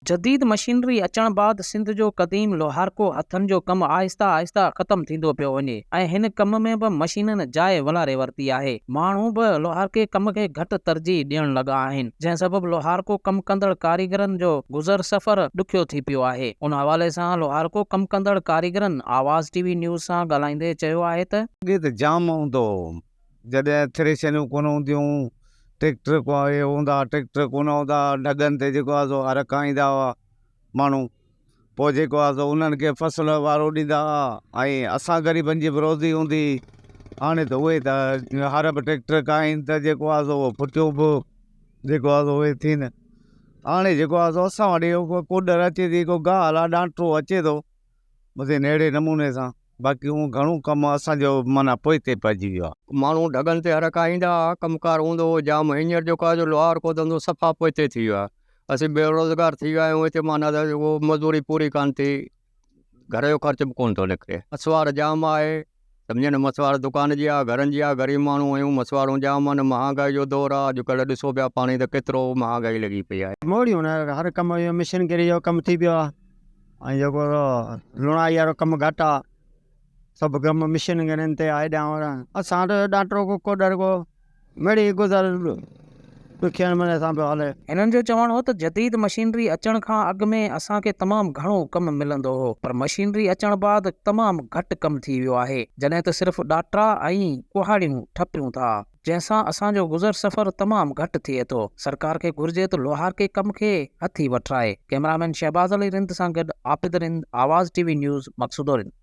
جديد مشينري اچڻ بعد سنڌ جو قديم لوهارڪو هٿن جو ڪم آهسته آهسته ختم ٿيندو پيو وڃي ۽ هن ڪم ۾ به مشينن جاء ولاري ورتي آهي. ماڻهو به لوهارڪي ڪم کي گهٽ ترجيح ڏيڻ لڳا آهن، جنهن سبب لوهارڪو ڪم ڪندڙ ڪاريگرن جو گذر سفر ڏکيو ٿي پيو آهي. ان حوالي سان لوهارڪو ڪم ڪندڙ ڪاريگرن آواز ٽي وي نيوز سان ڳالهائيندي چيو آهي ته. اڳي ته جام هوندو هو، جڏهن ٿريشرون ڪونه هونديون هيون، ٽريڪٽر اهي هوندا هئا، ٽريڪٽر ڪونه هوندا هئا، ڍڳن تي جيڪو آهي سو هر ڪاهيندا هئا ماڻهو، پوء جيڪو آهي سو انهن کي فصل وارو ڏيندا هئا ۽ اسان غريبن جي به روزي هوندي هئي. هاڻي ته اهي ته هر به ٽريڪٽر ڪاهين ته جيڪو آهي سو اهو ڦٽيون به جيڪو آهي سو اهي ٿين. هاڻي جيڪو آهي سو اسان وٽ اهو ڪوڏر اچي ٿي، ڪو گاهه لاء ڏانٽو اچي ٿو، بس اهڙي نموني سان. باقي هون گهڻو ڪم اسان جو معنيٰ پوئتي پئجي ويو آهي. ماڻهو ڍڳن تي هر ڪاهيندا ها، ڪم ڪار هوندو هو جام، هينئر جيڪو آهي سو لوهار ڪو ڌنڌو صفا پوئتي ٿي ويو آهي. اسين بيروزگار ٿي ويا آهيون هتي معنيٰ ته جيڪو مزوري پوري ڪانه ٿي، گهر جو خرچ به ڪونه ٿو نڪري. مسواڙ جام آهي، سمجهين نه مسواڙ دڪان جي آهي، گهرن جي آهي، غريب ماڻهو آهيون، مسواڙون جام آهن، مهانگائي جو دور آهي، اڄڪلهه ڏسو پيا پاڻ ئي ته ڪيترو مهانگائي لڳي پئي آهي. موڙيون نه هر ڪم اهو مشينگري جو ڪم ٿي پيو آهي. ۽ جيڪو لڻائي وارو ڪم گهٽ آ سڀ ڪم مشين گرين تي آ هيڏانهن هوڏانهن اسان وٽ ڏاٽو ڪو ڪوڏر ڪو مڙئي گذر ڏکي نموني سان پيو هلي. هنن جو چوڻ هو ته جديد مشينري اچڻ کان اڳ ۾ اسان کي تمام گهڻو ڪم ملندو هو پر مشينري اچڻ بعد تمام گهٽ ڪم ٿي ويو آهي جڏهن ته صرف ڏاٽا ۽ ڪهاڙيون ٺپيون ٿا. جنهن سان اسان جو گذر سفر تمام گهٽ ٿئي ٿو، سرڪار کي گهرجي ته لوهارڪي ڪم کي هٿي وٺرائي. ڪئميرامين شهباز علي رند سان گڏ عابد رند، آواز ٽي وي نيوز، مقصودو رند.